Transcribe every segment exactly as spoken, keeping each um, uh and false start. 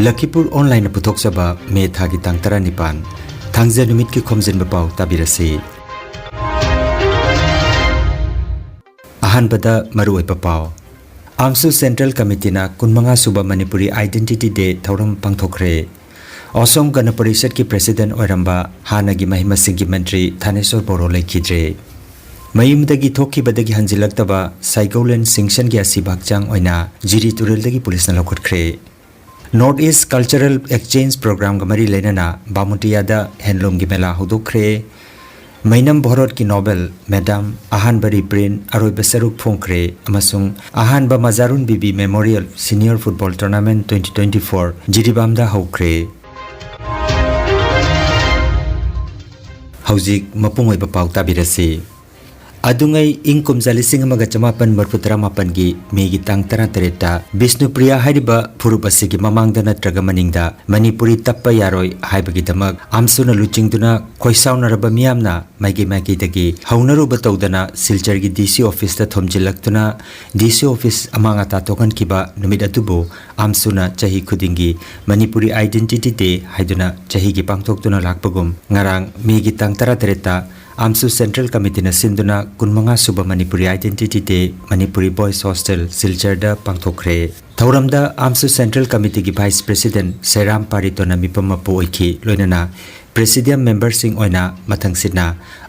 ꯂꯈꯤꯄꯨꯔ ꯑꯣꯟꯂꯥꯏꯟꯅ ꯄꯨꯊꯣꯛꯆꯕ ꯃꯦ ꯊꯥꯒꯤ ꯇꯥꯡ ꯇꯔꯥꯅꯤꯄꯥꯟ, ꯊꯥꯡꯖ ꯅꯨꯃꯤꯠꯀꯤ ꯈꯣꯝꯖꯤꯟꯕ ꯄꯥꯎ ꯇꯥꯕꯤꯔꯁꯤ꯫ ꯑꯍꯥꯟꯕꯗ ꯃꯔꯨꯑꯣꯏꯕ ꯄꯥꯎ꯫ ꯑꯥꯝꯁꯨ ꯁꯦꯟꯇ꯭ꯔꯦꯜ ꯀꯃꯤꯇꯤꯅ ꯀꯨꯟꯃꯉꯥ ꯁꯨꯕ ꯃꯅꯤꯄꯨꯔꯤ ꯑꯥꯏꯗꯦꯟꯇꯤꯇꯤ ꯗꯦ ꯊꯧꯔꯝ ꯄꯥꯡꯊꯣꯛꯈ꯭ꯔꯦ꯫ ꯑꯁꯣꯝ ꯒꯅ ꯄꯔꯤꯁꯠꯀꯤ ꯄ꯭ꯔꯦꯁꯤꯗꯦꯟꯠ ꯑꯣꯏꯔꯝꯕ ꯍꯥꯟꯅꯒꯤ ꯃꯍꯩ ꯃꯁꯤꯡꯒꯤ ꯃꯟꯇ꯭ꯔꯤ ꯊꯥꯅꯦꯁꯣꯔ ꯕꯣꯔꯣ ꯂꯩꯈꯤꯗ꯭ꯔꯦ꯫ ꯃꯌꯨꯝꯗꯒꯤ ꯊꯣꯛꯈꯤꯕꯗꯒꯤ ꯍꯟꯖꯤꯜꯂꯛꯇꯕ ꯁꯥꯏꯒꯧꯂꯦꯟ ꯁꯤꯡꯁꯟꯒꯤ ꯑꯁꯤꯕ ꯍꯛꯆꯥꯡ ꯑꯣꯏꯅ ꯖꯤꯔꯤ ꯇꯨꯔꯦꯜꯗꯒꯤ ꯄꯨꯂꯤꯁꯅ ꯂꯧꯈꯠꯈ꯭ꯔꯦ꯫ ꯅꯣꯔꯠ ꯏꯁ ꯀꯜꯆꯔꯦꯜ ꯑꯦꯛꯁꯆꯦꯟꯖ ꯄ꯭ꯔꯣꯒ꯭ꯔꯥꯝꯒ ꯃꯔꯤ ꯂꯩꯅꯅ ꯕꯥꯃꯨꯇꯤꯌꯥꯗ ꯍꯦꯟꯂꯨꯝꯒꯤ ꯃꯦꯂꯥ ꯍꯧꯗꯣꯛꯈ꯭ꯔꯦ꯫ ꯃꯩꯅꯝ ꯚꯣꯔꯣꯠꯀꯤ ꯅꯣꯕꯦꯜ ꯃꯦꯗꯥꯝ ꯑꯍꯥꯟꯕ ꯔꯤꯄ꯭ꯔꯤꯟꯠ ꯑꯔꯣꯏꯕ ꯁꯔꯨꯛ ꯐꯣꯡꯈ꯭ꯔꯦ ꯑꯃꯁꯨꯡ ꯑꯍꯥꯟꯕ Majarun Bibi memorial senior football tournament twenty twenty-four ꯖꯤꯔꯤꯕꯥꯝꯗ ꯍꯧꯈ꯭ꯔꯦ꯫ ꯍꯧꯖꯤꯛ ꯃꯄꯨꯡ ꯑꯣꯏꯕ ꯄꯥꯎ ꯇꯥꯕꯤꯔꯁꯤ꯫ ꯑꯗꯨꯉꯩ ꯏꯪ ꯀꯨꯝꯖꯥ ꯂꯤꯁꯤꯡ ꯑꯃꯒ ꯆꯃꯥꯄꯟ ꯃꯔꯤꯐꯨ ꯇꯔꯥꯃꯥꯄꯟꯒꯤ ꯃꯦꯒꯤ ꯇꯥꯡ ꯇꯔꯥꯇꯔꯦꯠꯇ ꯕꯤꯁꯅꯨꯄ꯭ꯔꯤꯌꯥ ꯍꯥꯏꯔꯤꯕ ꯐꯨꯔꯨꯞ ꯑꯁꯤꯒꯤ ꯃꯃꯥꯡꯗ ꯅꯠꯇ꯭ꯔꯒ ꯃꯅꯤꯡꯗ ꯃꯅꯤꯄꯨꯔꯤ ꯇꯞꯄ ꯌꯥꯔꯣꯏ ꯍꯥꯏꯕꯒꯤꯗꯃꯛ ꯑꯥꯝꯁꯨꯅ ꯂꯨꯆꯤꯡꯗꯨꯅ ꯈꯣꯏꯁꯥꯎꯅꯔꯕ ꯃꯤꯌꯥꯝꯅ ꯃꯥꯏꯀꯩ ꯃꯥꯏꯀꯩꯗꯒꯤ ꯍꯧꯅꯔꯨꯕ ꯇꯧꯗꯅ ꯁꯤꯜꯆꯔꯒꯤ ꯗꯤ ꯁꯤ ꯑꯣꯐꯤꯁꯇ ꯊꯣꯝꯖꯤꯜꯂꯛꯇꯨꯅ ꯗꯤ ꯁꯤ ꯑꯣꯐꯤꯁ ꯑꯃꯥꯡ ꯑꯇꯥ ꯊꯣꯛꯍꯟꯈꯤꯕ ꯅꯨꯃꯤꯠ ꯑꯗꯨꯕꯨ ꯑꯥꯝꯁꯨꯅ ꯆꯍꯤ ꯈꯨꯗꯤꯡꯒꯤ ꯃꯅꯤꯄꯨꯔꯤ ꯑꯥꯏꯗꯦꯟꯇꯤꯇꯤ ꯗꯦ ꯍꯥꯏꯗꯨꯅ ꯆꯍꯤꯒꯤ ꯄꯥꯡꯊꯣꯛꯇꯨꯅ ꯂꯥꯛꯄꯒꯨꯝ ꯉꯔꯥꯡ ꯃꯦꯒꯤ ꯇꯥꯡ ꯇꯔꯥꯇꯔꯦꯠꯇ ꯑꯥꯝꯁꯨ ꯁꯦꯟꯇ꯭ꯔꯦꯜ ꯀꯃꯤꯇꯤꯅ ꯁꯤꯟꯗꯨꯅ ꯀꯨꯟꯃꯉꯥ ꯁꯨꯕ ꯃꯅꯤꯄꯨꯔꯤ ꯑꯥꯏꯗꯦꯟꯇꯤꯇꯤ ꯗꯦ ꯃꯅꯤꯄꯨꯔꯤ ꯕꯣꯏꯁ ꯍꯣꯁꯇꯦꯜ ꯁꯤꯜꯆꯔꯗ ꯄꯥꯡꯊꯣꯛꯈ꯭ꯔꯦ꯫ ꯊꯧꯔꯝꯗ ꯑꯥꯝꯁꯨ ꯁꯦꯟꯇ꯭ꯔꯦꯜ ꯀꯃꯤꯇꯤꯒꯤ ꯚꯥꯏꯁ ꯄ꯭ꯔꯦꯁꯤꯗꯦꯟꯠ ꯁꯩꯔꯥꯝ ꯄꯥꯔꯤꯇꯣꯅ ꯃꯤꯐꯝ ꯃꯄꯨ ꯑꯣꯏꯈꯤ, ꯂꯣꯏꯅꯅ ꯄ꯭ꯔꯦꯁꯤꯗꯤꯌꯝ ꯃꯦꯝꯕꯔꯁꯤꯡ ꯑꯣꯏꯅ ꯃꯊꯪꯁꯤꯠꯅ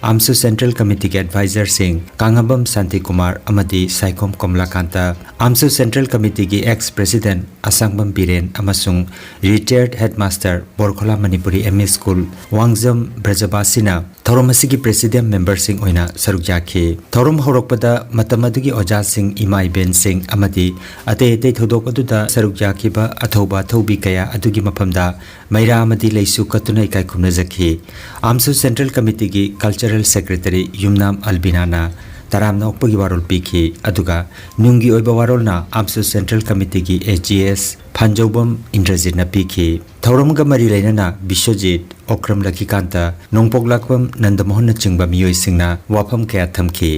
ꯑꯥꯝꯁꯨ ꯁꯦꯟꯇ꯭ꯔꯦꯜ ꯀꯃꯤꯇꯤꯒꯤ ꯑꯦꯗꯚꯥꯏꯖꯔꯁꯤꯡ ꯀꯥꯉꯕꯝ ꯁꯥꯟꯇꯤꯀꯨꯃꯥꯔ ꯑꯃꯗꯤ ꯁꯥꯏꯈꯣꯝ ꯀꯃꯂꯥꯀꯥꯟꯇ, ꯑꯥꯝꯁꯨ ꯁꯦꯟꯇ꯭ꯔꯦꯜ ꯀꯃꯤꯇꯤꯒꯤ ꯑꯦꯛꯁ ꯄ꯭ꯔꯦꯁꯤꯗꯦꯟꯠ ꯑꯁꯥꯡꯕꯝ ꯕꯤꯔꯦꯟ ꯑꯃꯁꯨꯡ ꯔꯤꯇꯥꯌꯔꯗ headmaster Borkhola Manipuri M E school Wangjam ꯕ꯭ꯔꯖꯕꯥꯁꯤꯅ ꯊꯧꯔꯝ ꯑꯁꯤꯒꯤ ꯄ꯭ꯔꯦꯁꯤꯗꯤꯌꯝ ꯃꯦꯝꯕꯔꯁꯤꯡ ꯑꯣꯏꯅ ꯁꯔꯨꯛ ꯌꯥꯈꯤ꯫ ꯊꯧꯔꯝ ꯍꯧꯔꯛꯄꯗ ꯃꯇꯝ ꯑꯗꯨꯒꯤ ꯑꯣꯖꯥꯁꯤꯡ, ꯏꯃꯥ ꯏꯕꯦꯟꯁꯤꯡ ꯑꯃꯗꯤ ꯑꯇꯩ ꯑꯇꯩ ꯊꯧꯗꯣꯛ ꯑꯗꯨꯗ ꯁꯔꯨꯛ ꯌꯥꯈꯤꯕ ꯑꯊꯧꯕ ꯑꯊꯧꯕꯤ ꯀꯌꯥ ꯑꯗꯨꯒꯤ ꯃꯐꯝꯗ ꯃꯩꯔꯥ ꯑꯃꯗꯤ ꯂꯩꯁꯨ ꯀꯠꯇꯨꯅ ꯏꯀꯥꯏ ꯈꯨꯝꯅꯖꯈꯤ꯫ ꯑꯥꯝꯁꯨ ꯁꯦꯟꯇ꯭ꯔꯦꯜ ꯀꯃꯤꯇꯤꯒꯤ ꯀꯜꯆꯔꯦꯜ ꯁꯦꯀ꯭ꯔꯦꯇꯔꯤ ꯌꯨꯝꯅꯥꯝ ꯑꯜꯕꯤꯅꯥꯅ ꯇꯔꯥꯝꯅ ꯑꯣꯛꯄꯒꯤ ꯋꯥꯔꯣꯜ ꯄꯤꯈꯤ꯫ ꯑꯗꯨꯒ ꯅꯨꯡꯒꯤ ꯑꯣꯏꯕ ꯋꯥꯔꯣꯜꯅ ꯑꯥꯝꯁꯨ ꯁꯦꯟꯇ꯭ꯔꯦꯜ ꯀꯃꯤꯇꯤꯒꯤ AGS ꯐꯥꯟꯖꯧꯕꯝ ꯏꯟꯗ꯭ꯔꯖꯤꯠꯅ ꯄꯤꯈꯤ꯫ ꯊꯧꯔꯝꯒ ꯃꯔꯤ ꯂꯩꯅꯅ ꯕꯤꯁ꯭ꯋꯖꯤꯠ, ꯑꯣꯀ꯭ꯔꯝ ꯂꯛꯈꯤꯀꯥꯟꯇ, ꯅꯣꯡꯄꯣꯛꯂꯥꯛꯄꯝ ꯅꯟꯗꯃꯣꯍꯟꯅꯆꯤꯡꯕ ꯃꯤꯑꯣꯏꯁꯤꯡꯅ ꯋꯥꯐꯝ ꯀꯌꯥ ꯊꯝꯈꯤ꯫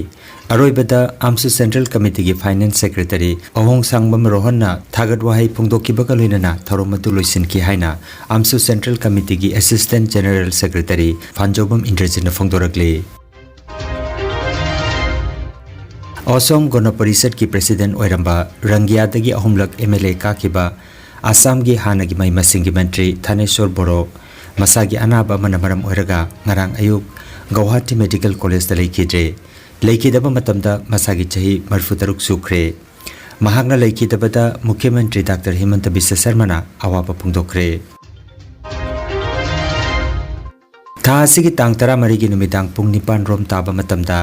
ꯑꯔꯣꯏꯕꯗ ꯑꯥꯝꯁꯨ ꯁꯦꯟꯇ꯭ꯔꯦꯜ ꯀꯃꯤꯇꯤꯒꯤ ꯐꯥꯏꯅꯥꯟꯁ ꯁꯦꯀ꯭ꯔꯦꯇꯔꯤ ꯑꯍꯣꯡꯁꯥꯡꯕꯝ ꯔꯣꯍꯟꯅ ꯊꯥꯒꯠ ꯋꯥꯍꯩ ꯐꯣꯡꯗꯣꯛꯈꯤꯕꯒ ꯂꯣꯏꯅꯅ ꯊꯧꯔꯝ ꯑꯗꯨ ꯂꯣꯏꯁꯤꯟꯈꯤ ꯍꯥꯏꯅ ꯑꯥꯝꯁꯨ ꯁꯦꯟꯇ꯭ꯔꯦꯜ ꯀꯃꯤꯇꯤꯒꯤ ꯑꯦꯁꯤꯁꯇꯦꯟꯠ ꯖꯦꯅꯔꯦꯜ ꯁꯦꯀ꯭ꯔꯦꯇꯔꯤ ꯐꯥꯟꯖꯧꯕꯝ ꯏꯟꯗ꯭ꯔꯖꯤꯠꯅ ꯐꯣꯡꯗꯣꯔꯛꯂꯤ꯫ ꯑꯁꯣꯝ ꯒꯣꯅ ꯄꯔꯤꯁꯠꯀꯤ ꯄ꯭ꯔꯦꯁꯤꯗꯦꯟꯠ ꯑꯣꯏꯔꯝꯕ, ꯔꯪꯒꯤꯌꯥꯗꯒꯤ ꯑꯍꯨꯝꯂꯛ MLA ꯀꯥꯈꯤꯕ ꯑꯁꯥꯝꯒꯤ ꯍꯥꯟꯅꯒꯤ ꯃꯍꯩ ꯃꯁꯤꯡꯒꯤ ꯃꯟꯇ꯭ꯔꯤ ꯊꯥꯅꯦꯁꯣꯔ ꯕꯣꯔꯣ ꯃꯁꯥꯒꯤ ꯑꯅꯥꯕ ꯑꯃꯅ ꯃꯔꯝ ꯑꯣꯏꯔꯒ ꯉꯔꯥꯡ ꯑꯌꯨꯛ ꯒꯧꯍꯥꯇꯤ ꯃꯦꯗꯤꯀꯦꯜ ꯀꯣꯂꯦꯖꯇ ꯂꯩꯈꯤꯗ꯭ꯔꯦ꯫ ꯂꯩꯈꯤꯗꯕ ꯃꯇꯝꯗ ꯃꯁꯥꯒꯤ ꯆꯍꯤ ꯃꯔꯤꯐꯨ ꯇꯔꯨꯛ ꯁꯨꯈ꯭ꯔꯦ꯫ ꯃꯍꯥꯛꯅ ꯂꯩꯈꯤꯗꯕꯗ ꯃꯨꯈ꯭ꯌ ꯃꯟꯇ꯭ꯔꯤ ꯗꯥꯛꯇꯔ ꯍꯤꯃꯟꯇ ꯕꯤꯁ꯭ꯋ ꯁꯔꯃꯅ ꯑꯋꯥꯕ ꯐꯣꯡꯗꯣꯛꯈ꯭ꯔꯦ꯫ ꯊꯥ ꯑꯁꯤꯒꯤ ꯇꯥꯡ ꯇꯔꯥꯃꯔꯤꯒꯤ ꯅꯨꯃꯤꯗꯥꯡ ꯄꯨꯡ ꯅꯤꯄꯥꯟ ꯔꯣꯝ ꯇꯥꯕ ꯃꯇꯝꯗ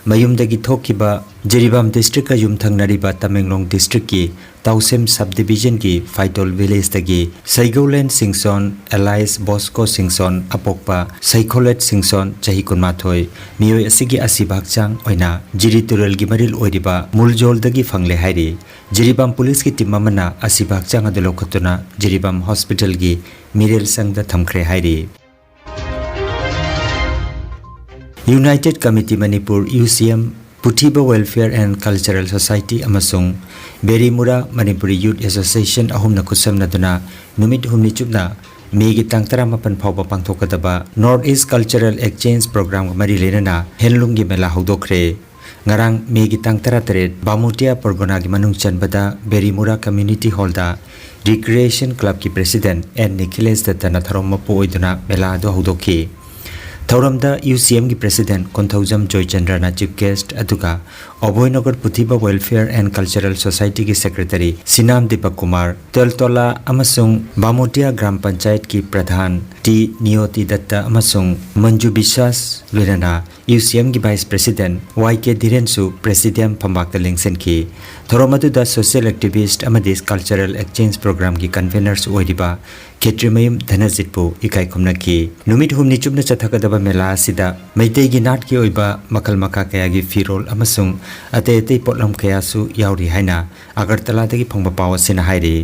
ꯃꯌꯨꯝꯗꯒꯤ ꯊꯣꯛꯈꯤꯕ ꯖꯤꯔꯤꯕꯥꯝ ꯗꯤꯁꯇ꯭ꯔꯤꯛꯀ ꯌꯨꯝꯊꯪꯅꯔꯤꯕ ꯇꯃꯦꯡꯂꯣꯡ ꯗꯤꯁꯇ꯭ꯔꯤꯛꯀꯤ ꯇꯥꯎꯁꯦꯝ ꯁꯕ ꯗꯤꯕꯤꯖꯟꯒꯤ ꯐꯥꯏꯇꯣꯜ ꯚꯤꯂꯦꯖꯇꯒꯤ ꯁꯩꯒꯧꯂꯦꯟ ꯁꯤꯡꯁꯣꯟ alias ꯕꯣꯁꯀꯣ ꯁꯤꯡꯁꯣꯟ ꯑꯄꯣꯛꯄ ꯁꯩꯈꯣꯂꯦꯠ ꯁꯤꯡꯁꯣꯟ ꯆꯍꯤ ꯀꯨꯟꯃꯥꯊꯣꯏ, ꯃꯤꯑꯣꯏ ꯑꯁꯤꯒꯤ ꯑꯁꯤꯕ ꯍꯛꯆꯥꯡ ꯑꯣꯏꯅ ꯖꯤꯔꯤ ꯇꯨꯔꯦꯜꯒꯤ ꯃꯔꯤꯜ ꯑꯣꯏꯔꯤꯕ ꯃꯨꯜꯖꯣꯜꯗꯒꯤ ꯐꯪꯂꯦ ꯍꯥꯏꯔꯤ꯫ ꯖꯤꯔꯤꯕꯥꯝ ꯄꯨꯂꯤꯁꯀꯤ ꯇꯤꯝ ꯑꯃꯅ ꯑꯁꯤꯕ ꯍꯛꯆꯥꯡ ꯑꯗꯨ ꯂꯧꯈꯠꯇꯨꯅ ꯖꯤꯔꯤꯕꯥꯝ ꯍꯣꯁꯄꯤꯇꯥꯜꯒꯤ ꯃꯤꯔꯦꯜ ꯁꯪꯗ ꯊꯝꯈ꯭ꯔꯦ ꯍꯥꯏꯔꯤ꯫ United Committee Manipur, UCM, Puthiba Welfare and Cultural Society ꯑꯃꯁꯨꯡ ꯕꯦꯔꯤꯃꯨꯔꯥ ꯃꯅꯤꯄꯨꯔꯤ ꯌꯨꯊ ꯑꯦꯁꯣꯁꯤꯌꯦꯁꯟ ꯑꯍꯨꯝꯅ ꯈꯨꯠꯁꯝꯅꯗꯨꯅ ꯅꯨꯃꯤꯠ ꯍꯨꯝꯅꯤ ꯆꯨꯞꯅ ꯃꯦꯒꯤ ꯇꯥꯡ ꯇꯔꯥꯃꯥꯄꯟ ꯐꯥꯎꯕ ꯄꯥꯡꯊꯣꯛꯀꯗꯕ North East Cultural Exchange Programꯒ ꯃꯔꯤ ꯂꯩꯅꯅ ꯍꯦꯟꯂꯨꯝꯒꯤ ꯃꯦꯂꯥ ꯍꯧꯗꯣꯛꯈ꯭ꯔꯦ꯫ ꯉꯔꯥꯡ ꯃꯦꯒꯤ ꯇꯥꯡ ꯇꯔꯥꯇꯔꯦꯠ ꯕꯥꯃꯨꯇꯤꯌꯥ ꯄꯔꯒꯅꯥꯒꯤ ꯃꯅꯨꯡ ꯆꯟꯕꯗ ꯕꯦꯔꯤꯃꯨꯔꯥ ꯀꯝꯃ꯭ꯌꯨꯅꯤꯇꯤ ꯍꯣꯜꯗ ꯔꯤꯀ꯭ꯔꯤꯌꯦꯁꯟ ꯀ꯭ꯂꯕꯀꯤ ꯄ꯭ꯔꯦꯁꯤꯗꯦꯟꯠ ꯑꯦꯟ ꯅꯤꯈꯤꯂꯦꯁ ꯗꯠꯇꯅ ꯊꯧꯔꯝ ꯃꯄꯨ ꯑꯣꯏꯗꯨꯅ ꯃꯦꯂꯥ ꯑꯗꯨ ꯍꯧꯗꯣꯛꯈꯤ꯫ ꯊꯧꯔꯝꯗ UCMꯒꯤ ꯄ꯭ꯔꯦꯁꯤꯗꯦꯟꯠ ꯀꯣꯟꯊꯧꯖꯝ ꯖꯣꯏꯆꯟꯗ꯭ꯔꯅ ꯆꯤꯐ ꯒꯦꯁ꯭ꯠ ꯑꯗꯨꯒ ꯑꯣꯕꯣꯏꯅꯒꯔ ꯄꯨꯊꯤꯕ Welfare and Cultural Societyꯒꯤ ꯁꯦꯀ꯭ꯔꯦꯇꯔꯤ ꯁꯤꯅꯥꯝ ꯗꯤꯄꯛ ꯀꯨꯃꯥꯔ, ꯇꯦꯜꯇꯣꯂꯥ ꯑꯃꯁꯨꯡ ꯕꯥꯃꯨꯇꯤꯌꯥ ꯒ꯭ꯔꯥꯝ ꯄꯟꯆꯥꯌꯠꯀꯤ ꯄ꯭ꯔꯙꯥꯟ ꯇꯤ ꯇꯤ ꯅꯤꯌꯣꯇꯤ ꯗꯠꯇ ꯑꯃꯁꯨꯡ ꯃꯟꯖꯨ ꯕꯤꯁ꯭ꯋꯥꯁ, ꯂꯣꯏꯅꯅ ꯌꯨ ꯁꯤ ꯑꯦꯝꯒꯤ Vice President ꯋꯥꯏ ꯀꯦ ꯙꯤꯔꯦꯟꯁꯨ Presidium ꯐꯝꯕꯥꯛꯇ ꯂꯦꯡꯁꯤꯟꯈꯤ꯫ ꯊꯧꯔꯝ ꯑꯗꯨꯗ social activist ꯑꯃꯗꯤ cultural exchange programꯒꯤ convenerꯁꯨ ꯑꯣꯏꯔꯤꯕ ꯈꯦꯇ꯭ꯔꯤꯃꯌꯨꯝ ꯙꯅꯖꯤꯠꯄꯨ ꯏꯀꯥꯏ ꯈꯨꯝꯅꯈꯤ꯫ ꯅꯨꯃꯤꯠ ꯍꯨꯝꯅꯤ ꯆꯨꯞꯅ ꯆꯠꯊꯒꯗꯕ ꯃꯦꯂꯥ ꯑꯁꯤꯗ ꯃꯩꯇꯩꯒꯤ ꯅꯥꯠꯀꯤ ꯑꯣꯏꯕ ꯃꯈꯜ ꯃꯈꯥ ꯀꯌꯥꯒꯤ ꯐꯤꯔꯣꯜ ꯑꯃꯁꯨꯡ ꯑꯇꯩ ꯑꯇꯩ ꯄꯣꯠꯂꯝ ꯀꯌꯥꯁꯨ ꯌꯥꯎꯔꯤ ꯍꯥꯏꯅ ꯑꯒꯔꯇꯂꯥꯗꯒꯤ ꯐꯪꯕ ꯄꯥꯎ ꯑꯁꯤꯅ ꯍꯥꯏꯔꯤ꯫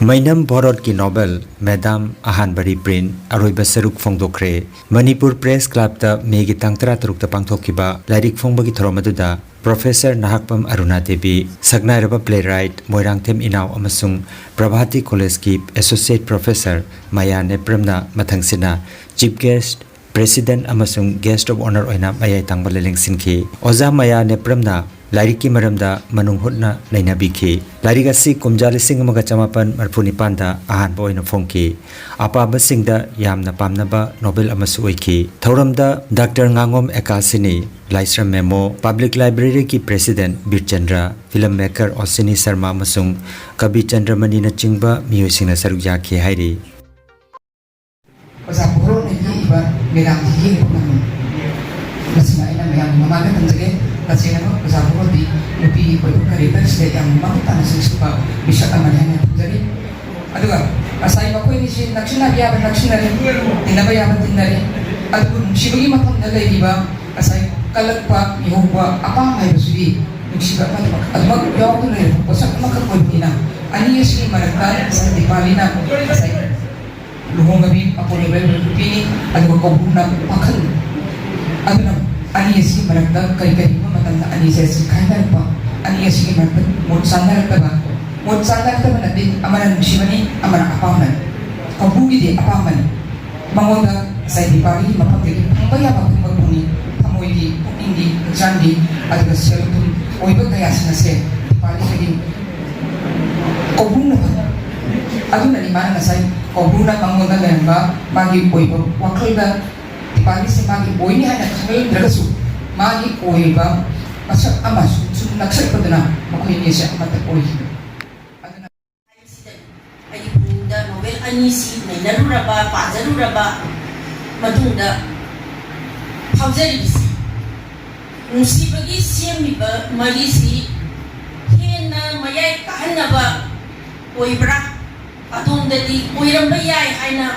ꯃꯩꯅꯝ ꯚꯣꯔꯣꯠꯀꯤ novel Madam ꯑꯍꯥꯟꯕ reprint ꯑꯔꯣꯏꯕ ꯁꯔꯨꯛ ꯐꯣꯡꯗꯣꯛꯈ꯭ꯔꯦ꯫ ꯃꯅꯤꯄꯨꯔ Press Clubꯇ ꯃꯦꯒꯤ ꯇꯥꯡ ꯇꯔꯥꯇꯔꯨꯛꯇ ꯄꯥꯡꯊꯣꯛꯈꯤꯕ ꯂꯥꯏꯔꯤꯛ ꯐꯣꯡꯕꯒꯤ ꯊꯧꯔꯝ ꯑꯗꯨꯗ Professor ꯅꯍꯥꯛꯄꯝ ꯑꯔꯨꯅꯥ ꯗꯦꯕꯤ, ꯁꯛꯅꯥꯏꯔꯕ playwright ꯃꯣꯏꯔꯥꯡꯊꯦꯝ ꯏꯅꯥꯎ ꯑꯃꯁꯨꯡ ꯄ꯭ꯔꯚꯥꯇꯤ Collegeꯀꯤ Associate Professor ꯃꯌꯥ ꯅꯦꯄ꯭ꯔꯝꯅ ꯃꯊꯪꯁꯤꯠꯅ chief guest President ꯑꯃꯁꯨꯡ Guest of Honour ꯑꯣꯏꯅ ꯃꯌꯥꯏ ꯊꯪꯕ ꯂꯥꯏꯂꯦꯡꯁꯤꯟꯈꯤ꯫ ꯑꯣꯖꯥ ꯃꯌꯥ ꯅꯦꯄ꯭ꯔꯝꯅ ꯂꯥꯏꯔꯤꯛꯀꯤ ꯃꯔꯝꯗ ꯃꯅꯨꯡ ꯍꯨꯠꯅ ꯅꯩꯅꯕꯤꯈꯤ꯫ ꯂꯥꯏꯔꯤꯛ ꯑꯁꯤ ꯀꯨꯝꯖꯥ ꯂꯤꯁꯤꯡ ꯑꯃꯒ ꯆꯃꯥꯄꯟ ꯃꯔꯤꯐꯨ ꯅꯤꯄꯥꯟꯗ ꯑꯍꯥꯟꯕ ꯑꯣꯏꯅ ꯐꯣꯡꯈꯤ꯫ ꯑꯄꯥꯝꯕꯁꯤꯡꯗ ꯌꯥꯝꯅ ꯄꯥꯝꯅꯕ novel ꯑꯃꯁꯨ ꯑꯣꯏꯈꯤ꯫ ꯊꯧꯔꯝꯗ Doctor ꯉꯥꯉꯣꯝ ꯑꯦꯀꯥꯁꯤꯅꯤ, ꯂꯥꯏꯁ꯭ꯔꯝ ꯃꯦꯃꯣ, Public Library ꯒꯤ President ꯕꯤꯔꯆꯟꯗ꯭ꯔ, film maker ꯑꯣꯁꯤꯅꯤ ꯁꯔꯃ ꯑꯃꯁꯨꯡ ꯀꯕꯤ ꯆꯟꯗ꯭ꯔꯃꯅꯤꯅꯆꯤꯡꯕ ꯃꯤꯑꯣꯏꯁꯤꯡꯅ ꯁꯔꯨꯛ ꯌꯥꯈꯤ ꯍꯥꯏꯔꯤ꯫ ꯑꯣꯖꯥ ꯄꯨꯔꯣꯛꯅ ꯌꯦꯛꯏꯕ ꯃꯦꯗꯥꯝꯒꯤ ꯌꯦꯛꯄ ꯃꯃꯤ ꯃꯁꯤꯃ ꯑꯩꯅ ꯃꯌꯥꯝꯒꯤ ꯃꯃꯥꯡꯗ ꯊꯝꯖꯒꯦ꯫ ꯇꯁꯦꯡꯅꯃꯛ ꯑꯣꯖꯥ ꯄꯨꯔꯣꯛꯇꯤ ꯅꯨꯄꯤꯒꯤ ꯑꯣꯏꯕ character ꯁꯤꯗ ꯌꯥꯝꯅ ꯃꯃꯨꯠ ꯇꯥꯅ ꯆꯤꯡꯁꯤꯟꯕ ꯃꯤꯁꯛ ꯑꯃꯅꯤ ꯍꯥꯏꯅ ꯊꯝꯖꯔꯤ꯫ ꯑꯗꯨꯒ ꯉꯁꯥꯏ ꯃꯈꯣꯏꯅꯤꯁꯤ ꯅꯛꯁꯤꯟꯅꯕ ꯌꯥꯕ ꯅꯛꯁꯤꯟꯅꯔꯦ, ꯇꯤꯟꯅꯕ ꯌꯥꯕ ꯇꯤꯟꯅꯔꯦ꯫ ꯑꯗꯨꯕꯨ ꯅꯨꯡꯁꯤꯕꯒꯤ ꯃꯐꯝꯗ ꯂꯩꯔꯤꯕ ꯉꯁꯥꯏ ꯀꯜꯂꯛꯄ, ꯃꯤꯍꯧꯕ, ꯑꯄꯥꯝꯕ ꯍꯥꯏꯕꯁꯤꯗꯤ ꯅꯨꯡꯁꯤꯕ ꯑꯃꯈꯛ ꯑꯗꯨꯃꯛ ꯌꯥꯎꯗꯨꯅ ꯂꯩꯔꯕ ꯄꯣꯠꯁꯛ ꯑꯃꯈꯛ ꯑꯣꯏꯕꯅꯤꯅ, ꯑꯅꯤ ꯑꯁꯤꯒꯤ ꯃꯔꯛꯇ ꯉꯁꯥꯏ ꯗꯤꯄꯥꯂꯤꯅ ꯉꯁꯥꯏ ꯂꯨꯍꯣꯡꯉꯕꯤ ꯑꯄꯣꯂꯣ ꯂꯣꯏꯕ ꯅꯨꯄꯤꯅꯤ, ꯑꯗꯨꯒ ꯀꯧꯕ꯭ꯔꯨꯅ ꯄꯥꯈꯪ꯫ ꯑꯗꯨꯅ ꯑꯅꯤ ꯑꯁꯤꯒꯤ ꯃꯔꯛꯇ ꯀꯔꯤ ꯀꯔꯤꯒꯨꯝꯕ ꯃꯇꯝꯗ ꯑꯅꯤꯁꯦ ꯆꯤꯡꯈꯥꯏꯅꯔꯛꯄ, ꯑꯅꯤ ꯑꯁꯤꯒꯤ ꯃꯔꯛꯇ ꯃꯣꯠ ꯆꯥꯅꯔꯛꯇꯕ, ꯃꯣꯠ ꯆꯥꯅꯔꯛꯇꯕ ꯅꯠꯇꯦ, ꯑꯃꯅ ꯅꯨꯡꯁꯤꯕꯅꯤ, ꯑꯃꯅ ꯑꯄꯥꯝꯕꯅꯤ꯫ ꯀꯧꯕ꯭ꯔꯨꯒꯤꯗꯤ ꯑꯄꯥꯝꯕꯅꯤ꯫ ꯃꯉꯣꯟꯗ ꯉꯁꯥꯏ ꯗꯤꯄꯥꯂꯤꯒꯤ ꯃꯐꯝꯗꯒꯤ ꯐꯪꯕ ꯌꯥꯕ ꯈꯨꯗꯤꯡꯃꯛ ꯐꯪꯉꯤ, ꯊꯃꯣꯏꯒꯤ, ꯄꯨꯛꯅꯤꯡꯒꯤ, ꯍꯛꯆꯥꯡꯒꯤ, ꯑꯗꯨꯒ ꯁꯦꯜ ꯊꯨꯝ ꯑꯣꯏꯕ ꯀꯌꯥꯁꯤꯡ ꯑꯁꯦ ꯗꯤꯄꯥꯂꯤꯗꯒꯤ ꯀꯧꯕ꯭ꯔꯨꯅ ꯐꯪꯉꯤ꯫ ꯑꯗꯨꯅꯅꯤ ꯃꯥꯅ ꯉꯁꯥꯏ ꯀꯧꯕ꯭ꯔꯨꯅ ꯃꯉꯣꯟꯗ ꯂꯩꯔꯝꯕ ꯃꯥꯒꯤ ꯑꯣꯏꯕ ꯋꯥꯈꯜꯗ ꯗꯤꯄꯥꯂꯤꯁꯦ ꯃꯥꯒꯤ ꯑꯣꯏꯅꯤ ꯍꯥꯏꯅ ꯈꯜꯂꯝꯗ꯭ꯔꯒꯁꯨ, ꯃꯥꯒꯤ ꯑꯣꯏꯕ ꯃꯁꯛ ꯑꯃ ꯁꯨꯝ ꯁꯨꯝ ꯅꯛꯁꯤꯜꯂꯛꯄꯗꯨꯅ ꯃꯈꯣꯏ ꯑꯅꯤꯁꯦ ꯑꯃꯠꯇ ꯑꯣꯏꯈꯤꯕ꯫ ꯑꯗꯨꯅ ꯍꯥꯏꯕꯁꯤꯗ ꯑꯩꯒꯤ ꯄꯨꯛꯅꯤꯡꯗ novel ꯑꯅꯤꯁꯤ ꯅꯩꯅꯔꯨꯔꯕ, ꯄꯥꯖꯔꯨꯔꯕ ꯃꯇꯨꯡꯗ ꯐꯥꯎꯖꯔꯤꯕꯁꯤ, ꯅꯨꯡꯁꯤꯕꯒꯤ ꯁꯦꯝꯃꯤꯕ ꯃꯔꯤꯁꯤ ꯍꯦꯟꯅ ꯃꯌꯥꯏ ꯀꯥꯍꯟꯅꯕ ꯑꯣꯏꯕ꯭ꯔꯥ? ꯑꯗꯣꯝꯗꯗꯤ ꯑꯣꯏꯔꯝꯕ ꯌꯥꯏ ꯍꯥꯏꯅ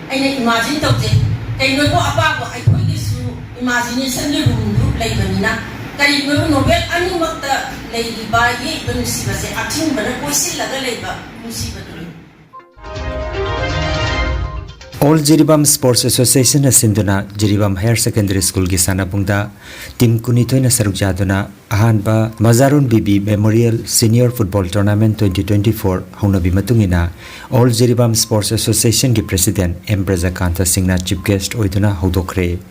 ꯑꯩꯅ imagine ꯇꯧꯖꯩ꯫ ꯀꯩꯒꯤꯅꯣꯕꯨ ꯑꯄꯥꯕ ꯑꯩꯈꯣꯏꯒꯤꯁꯨ imaginationꯒꯤ roomꯗꯨ ꯂꯩꯕꯅꯤꯅ, ꯀꯔꯤꯒꯨꯝꯕ novel ꯑꯅꯤꯃꯛꯇ ꯂꯩꯔꯤꯕ ꯌꯦꯛꯏꯕ ꯅꯨꯡꯁꯤꯕꯁꯦ ꯑꯊꯤꯡꯕꯅ ꯀꯣꯏꯁꯤꯜꯂꯒ ꯂꯩꯕ ꯅꯨꯡꯁꯤꯕꯗꯨꯅꯤ꯫ All Jiribam Sports Association ꯅ ꯁꯤꯟꯗꯨꯅ ꯖꯤꯔꯤꯕꯥꯝ Higher Secondary School ꯒꯤ ꯁꯥꯟꯅꯕꯨꯡꯗ team ꯀꯨꯟꯅꯤꯊꯣꯏꯅ ꯁꯔꯨꯛ ꯌꯥꯗꯨꯅ ꯑꯍꯥꯟꯕ ꯃꯖꯥꯔꯨꯟ ꯕꯤꯕꯤ Memorial Senior Football Tournament twenty twenty-four ꯍꯧꯅꯕꯤ ꯃꯇꯨꯡ ꯏꯟꯅ All Jiribam Sports Association ꯒꯤ President ꯑꯦꯝ ꯕ꯭ꯔꯖꯀꯥꯟꯇ ꯁꯤꯡꯅ Chief Guest ꯑꯣꯏꯗꯨꯅ ꯍꯧꯗꯣꯛꯈ꯭ꯔꯦ꯫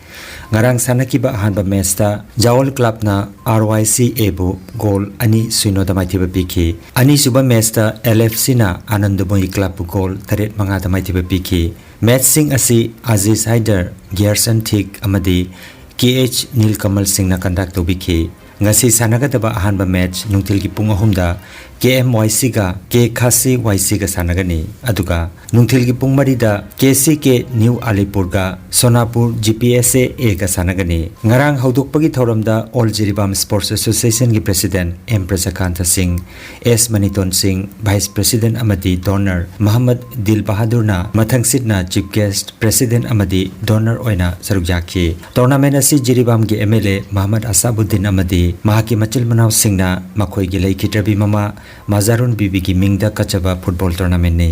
ꯉꯔꯥꯡ ꯁꯥꯟꯅꯈꯤꯕ ꯑꯍꯥꯟꯕ match ꯇ ꯖꯥꯋꯣꯜ Club ꯅ ꯑꯥꯔ ꯋꯥꯏ ꯁꯤ ꯑꯦ ꯕꯨ goal ꯑꯅꯤ ꯁꯨꯏꯅꯣꯗ ꯃꯥꯏꯊꯤꯕ ꯄꯤꯈꯤ꯫ ꯑꯅꯤꯁꯨꯕ match ꯇ ꯑꯦꯜ ꯑꯦꯐ ꯁꯤ ꯅ ꯑꯥꯅꯟꯗꯃꯣꯌꯤ Club ꯕꯨ goal ꯇꯔꯦꯠ ꯃꯉꯥꯗ ꯃꯥꯏꯊꯤꯕ ꯄꯤꯈꯤ꯫ Match ꯁꯤꯡ ꯑꯁꯤ ꯑꯖꯤꯖ ꯍꯥꯏꯗꯔ, ꯒꯤꯌꯔꯁꯟ ꯊꯤꯛ ꯑꯃꯗꯤ ꯀꯦ ꯑꯩꯆ ꯅꯤꯜꯀꯃꯜ ꯁꯤꯡꯅ conduct ꯇꯧꯕꯤꯈꯤ꯫ ꯉꯁꯤ ꯁꯥꯟꯅꯒꯗꯕ ꯑꯍꯥꯟꯕ match ꯅꯨꯡꯊꯤꯜꯒꯤ ꯄꯨꯡ ꯑꯍꯨꯝꯗ ꯀꯦ ꯑꯦꯝ ꯋꯥꯏ ꯁꯤ ꯒ ꯀꯦ ꯈꯥꯁꯤ ꯋꯥꯏ ꯁꯤ ꯒ ꯁꯥꯟꯅꯒꯅꯤ꯫ ꯑꯗꯨꯒ ꯅꯨꯡꯊꯤꯜꯒꯤ ꯄꯨꯡ ꯃꯔꯤꯗ ꯀꯦ ꯁꯤ ꯀꯦ ꯅ꯭ꯌꯨ ꯑꯂꯤꯄꯨꯔꯒ ꯁꯣꯅꯥꯄꯨꯔ ꯖꯤ ꯄꯤ ꯑꯦꯁ ꯑꯦ ꯑꯦꯒ ꯁꯥꯟꯅꯒꯅꯤ꯫ ꯉꯔꯥꯡ ꯍꯧꯗꯣꯛꯄꯒꯤ ꯊꯧꯔꯝꯗ All Jiribam Sports Association ꯒꯤ President ꯑꯦꯝ ꯄ꯭ꯔꯖꯀꯥꯟꯇ ꯁꯤꯡ, ꯑꯦꯁ ꯃꯅꯤꯇꯣꯟ ꯁꯤꯡ, Vice President ꯑꯃꯗꯤ Donor ꯃꯍꯝꯃꯗ ꯗꯤꯜ ꯕꯍꯥꯗꯨꯔꯅ ꯃꯊꯪꯁꯤꯠꯅ Chief Guest, President ꯑꯃꯗꯤ Donor ꯑꯣꯏꯅ ꯁꯔꯨꯛ ꯌꯥꯈꯤ꯫ Tournament ꯑꯁꯤ ꯖꯤꯔꯤꯕꯥꯝꯒꯤ ꯑꯦꯝ ꯑꯦꯜ ꯑꯦ ꯃꯍꯝꯃꯗ ꯑꯁꯥꯕꯨꯗꯗꯤꯟ ꯑꯃꯗꯤ ꯃꯍꯥꯛꯀꯤ ꯃꯆꯤꯟ ꯃꯅꯥꯎꯁꯤꯡꯅ ꯃꯈꯣꯏꯒꯤ ꯂꯩꯈꯤꯗ꯭ꯔꯕꯤ ꯃꯃꯥ ꯃꯖꯥꯔꯨꯟ ꯕꯤꯕꯤꯒꯤ ꯃꯤꯡꯗ ꯀꯠꯆꯕ football tournament ꯅꯤ꯫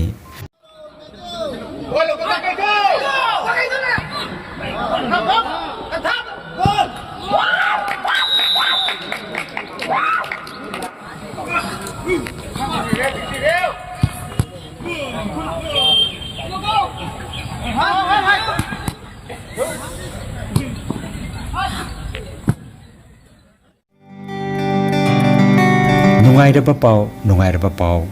ꯅꯨꯡꯉꯥꯏꯔꯕ ꯄꯥꯎ, ꯅꯨꯡꯉꯥꯏꯔꯕ ꯄꯥꯎ꯫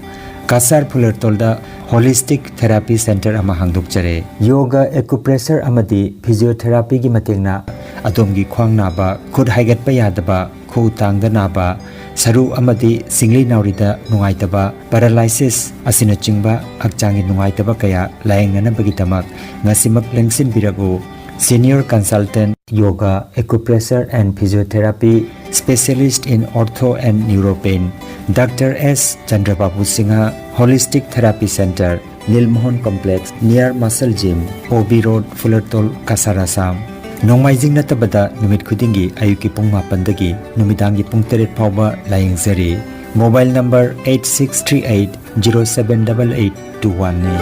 ꯀꯁꯥꯔ ꯐꯨꯂꯔꯇꯣꯜꯗ Holistic Therapy Center ꯑꯃ ꯍꯥꯡꯗꯣꯛꯆꯔꯦ꯫ Yoga, acupressure ꯑꯃꯗꯤ physiotherapy ꯒꯤ ꯃꯇꯦꯡꯅ ꯑꯗꯣꯝꯒꯤ ꯈ꯭ꯋꯥꯡ ꯅꯥꯕ, ꯈꯨꯠ ꯍꯥꯏꯒꯠꯄ ꯌꯥꯗꯕ, ꯈꯨꯎ ꯇꯥꯡꯗ ꯅꯥꯕ, ꯁꯔꯨ ꯑꯃꯗꯤ ꯁꯤꯡꯂꯤ ꯅꯥꯎꯔꯤꯗ ꯅꯨꯡꯉꯥꯏꯇꯕ, paralysis ꯑꯁꯤꯅꯆꯤꯡꯕ ꯍꯛꯆꯥꯡꯒꯤ ꯅꯨꯡꯉꯥꯏꯇꯕ ꯀꯌꯥ ꯂꯥꯌꯦꯡꯅꯅꯕꯒꯤꯗꯃꯛ ꯉꯁꯤꯃꯛ ꯂꯦꯡꯁꯤꯟꯕꯤꯔꯛꯎ꯫ Senior Consultant, Yoga, Acupressure and Physiotherapy, Specialist in Ortho and Neuropain, Doctor S Chandrababu Singh, Holistic Therapy Center, Nil Mohan Complex, near Muscle Gym, O B Road, Phulertal, Cachar, Assam. ꯅꯣꯡꯃꯥꯏꯖꯤꯡ ꯅꯠꯇꯕꯗ ꯅꯨꯃꯤꯠ ꯈꯨꯗꯤꯡꯒꯤ ꯑꯌꯨꯛꯀꯤ ꯄꯨꯡ ꯃꯥꯄꯟꯗꯒꯤ ꯅꯨꯃꯤꯗꯥꯡꯒꯤ ꯄꯨꯡ ꯇꯔꯦꯠ ꯐꯥꯎꯕ ꯂꯥꯌꯦꯡꯖꯔꯤ꯫ Mobile number eight six three eight zero seven double eight two one ꯅꯤ꯫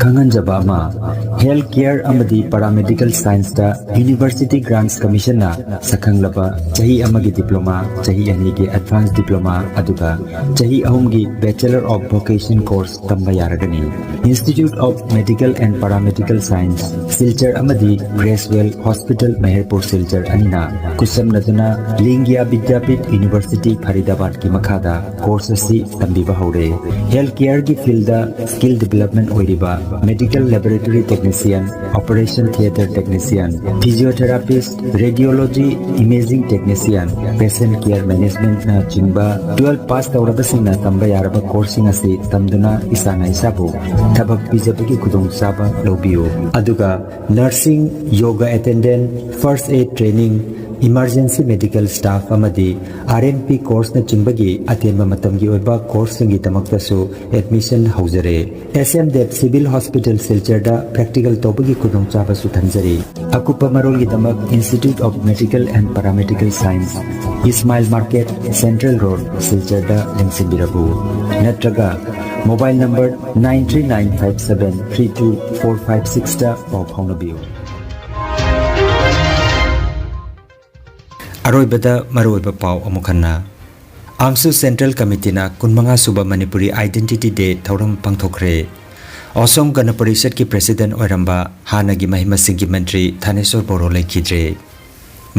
ꯈꯪꯍꯟꯖꯕ ꯑꯃ, ꯍꯦꯜꯊ ꯀꯦꯌꯔ ꯑꯃꯗꯤ ꯄꯥꯔꯥꯃꯦꯗꯤꯀꯦꯜ ꯁꯥꯏꯟꯁꯇ ꯌꯨꯅꯤꯚꯔꯁꯤꯇꯤ ꯒ꯭ꯔꯥꯟꯠꯁ ꯀꯃꯤꯁꯟꯅ ꯁꯛꯈꯪꯂꯕ ꯆꯍꯤ ꯑꯃꯒꯤ ꯗꯤꯄ꯭ꯂꯣꯃꯥ, ꯆꯍꯤ ꯑꯅꯤꯒꯤ ꯑꯦꯗꯚꯥꯟꯁ ꯗꯤꯄ꯭ꯂꯣꯃꯥ, ꯑꯗꯨꯒ ꯆꯍꯤ ꯑꯍꯨꯝꯒꯤ Bachelor of Vocation course ꯇꯝꯕ ꯌꯥꯔꯒꯅꯤ꯫ Institute of Medical and Paramedical Science, Silchar ꯑꯃꯗꯤ ꯒ꯭ꯔꯦꯁꯋꯦꯜ ꯍꯣꯁꯄꯤꯇꯥꯜ, ꯃꯦꯍꯔꯄꯨꯔ, ꯁꯤꯜꯆꯔ ꯑꯅꯤꯅ ꯈꯨꯠꯁꯝꯅꯗꯨꯅ ꯂꯤꯡꯒ꯭ꯌꯥ ꯕꯤꯗ꯭ꯌꯥꯄꯤꯊ ꯌꯨꯅꯤꯚꯔꯁꯤꯇꯤ ꯐꯔꯤꯗꯥꯕꯥꯗꯀꯤ ꯃꯈꯥꯗ ꯀꯣꯔꯁ ꯑꯁꯤ ꯇꯝꯕꯤꯕ ꯍꯧꯔꯦ꯫ ꯍꯦꯜꯊ ꯀꯦꯌꯔꯒꯤ ꯐꯤꯜꯗ ꯁ꯭ꯀꯤꯜ ꯗꯤꯕꯦꯂꯞꯃꯦꯟ ꯑꯣꯏꯔꯤꯕ medical laboratory technician, operation theatre technician, physiotherapist, radiology, imaging technician, patient care ꯃꯦꯅꯦꯖꯃꯦꯟꯠꯅꯆꯤꯡꯕ ꯇꯨꯋꯦꯜꯐ ꯄꯥꯁ ꯇꯧꯔꯕꯁꯤꯡꯅ ꯇꯝꯕ ꯌꯥꯔꯕ ꯀꯣꯔꯁꯁꯤꯡ ꯑꯁꯤ ꯇꯝꯗꯨꯅ ꯏꯁꯥꯅ ꯏꯁꯥꯕꯨ ꯊꯕꯛ ꯄꯤꯖꯕꯒꯤ ꯈꯨꯗꯣꯡꯆꯥꯕ ꯂꯧꯕꯤꯌꯨ꯫ ꯑꯗꯨꯒ nursing, yoga attendant, first aid training, emergency medical staff ꯑꯃꯗꯤ ꯑꯥꯔ ꯑꯦꯟ ꯄꯤ ꯀꯣꯔꯁꯅꯆꯤꯡꯕꯒꯤ ꯑꯇꯦꯟꯕ ꯃꯇꯝꯒꯤ ꯑꯣꯏꯕ ꯀꯣꯔꯁꯁꯤꯡꯒꯤꯗꯃꯛꯇꯁꯨ ꯑꯦꯗꯃꯤꯁꯟ ꯍꯧꯖꯔꯦ꯫ S M Dev civil hospital, ꯁꯤꯜꯆꯔꯗ ꯄ꯭ꯔꯦꯛꯇꯤꯀꯦꯜ ꯇꯧꯕꯒꯤ ꯈꯨꯗꯣꯡꯆꯥꯕꯁꯨ ꯊꯝꯖꯔꯤ꯫ ꯑꯀꯨꯞꯄ ꯃꯔꯣꯜꯒꯤꯗꯃꯛ Institute of Medical and Paramedical Science, Ismail market, central road, ꯁꯤꯜꯆꯔꯗ ꯂꯦꯡꯁꯤꯟꯕꯤꯔꯛꯎ꯫ ꯅꯠꯇ꯭ꯔꯒ mobile number nine three nine five seven three two four five sixꯇ ꯄꯥꯎ ꯐꯥꯎꯅꯕꯤꯌꯨ꯫ ꯑꯔꯣꯏꯕꯗ ꯃꯔꯨꯑꯣꯏꯕ ꯄꯥꯎ ꯑꯃꯨꯛ ꯍꯟꯅ꯫ ꯑꯥꯝꯁꯨ ꯁꯦꯟꯇ꯭ꯔꯦꯜ ꯀꯃꯤꯇꯤꯅ ꯀꯨꯟꯃꯉꯥ ꯁꯨꯕ ꯃꯅꯤꯄꯨꯔꯤ ꯑꯥꯏꯗꯦꯟꯇꯤꯇꯤ ꯗꯦ ꯊꯧꯔꯝ ꯄꯥꯡꯊꯣꯛꯈ꯭ꯔꯦ꯫ ꯑꯁꯣꯝ ꯒꯅ ꯄꯔꯤꯁꯠꯀꯤ ꯄ꯭ꯔꯦꯁꯤꯗꯦꯟꯠ ꯑꯣꯏꯔꯝꯕ ꯍꯥꯟꯅꯒꯤ ꯃꯍꯩ ꯃꯁꯤꯡꯒꯤ ꯃꯟꯇ꯭ꯔꯤ ꯊꯥꯅꯦꯁꯣꯔ ꯕꯣꯔꯣ ꯂꯩꯈꯤꯗ꯭ꯔꯦ꯫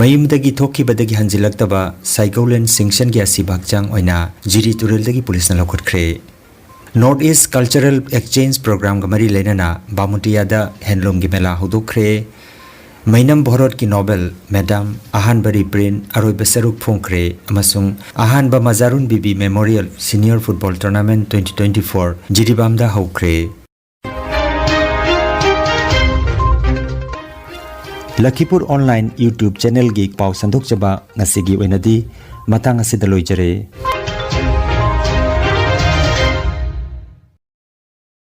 ꯃꯌꯨꯝꯗꯒꯤ ꯊꯣꯛꯈꯤꯕꯗꯒꯤ ꯍꯟꯖꯤꯜꯂꯛꯇꯕ ꯁꯥꯏꯒꯧꯂꯦꯟ ꯁꯤꯡꯁꯟꯒꯤ ꯑꯁꯤꯕ ꯍꯛꯆꯥꯡ ꯑꯣꯏꯅ ꯖꯤꯔꯤ ꯇꯨꯔꯦꯜꯗꯒꯤ ꯄꯨꯂꯤꯁꯅ ꯂꯧꯈꯠꯈ꯭ꯔꯦ꯫ ꯅꯣꯔꯠ ꯏꯁ ꯀꯜꯆꯔꯦꯜ ꯑꯦꯛꯁꯆꯦꯟꯖ ꯄ꯭ꯔꯣꯒ꯭ꯔꯥꯝꯒ ꯃꯔꯤ ꯂꯩꯅꯅ ꯕꯥꯃꯨꯇꯤꯌꯥꯗ ꯍꯦꯟꯂꯨꯝꯒꯤ ꯃꯦꯂꯥ ꯍꯧꯗꯣꯛꯈ꯭ꯔꯦ꯫ ꯃꯩꯅꯝ ꯚꯣꯔꯣꯠꯀꯤ ꯅꯣꯕꯦꯜ ꯃꯦꯗꯥꯝ ꯑꯍꯥꯟꯕ ꯔꯤꯄ꯭ꯔꯤꯟꯠ ꯑꯔꯣꯏꯕ ꯁꯔꯨꯛ ꯐꯣꯡꯈ꯭ꯔꯦ ꯑꯃꯁꯨꯡ ꯑꯍꯥꯟꯕ Majarun Bibi memorial senior football tournament twenty twenty four ꯖꯤꯔꯤꯕꯥꯝꯗ ꯍꯧꯈ꯭ꯔꯦ꯫ ꯂꯈꯤꯄꯨꯔ ꯑꯣꯟꯂꯥꯏꯟ YouTube ꯆꯦꯅꯦꯜꯒꯤ ꯄꯥꯎ ꯁꯟꯗꯣꯛꯆꯕ ꯉꯁꯤꯒꯤ ꯑꯣꯏꯅꯗꯤ ꯃꯇꯥꯡ ꯑꯁꯤꯗ ꯂꯣꯏꯖꯔꯦ꯫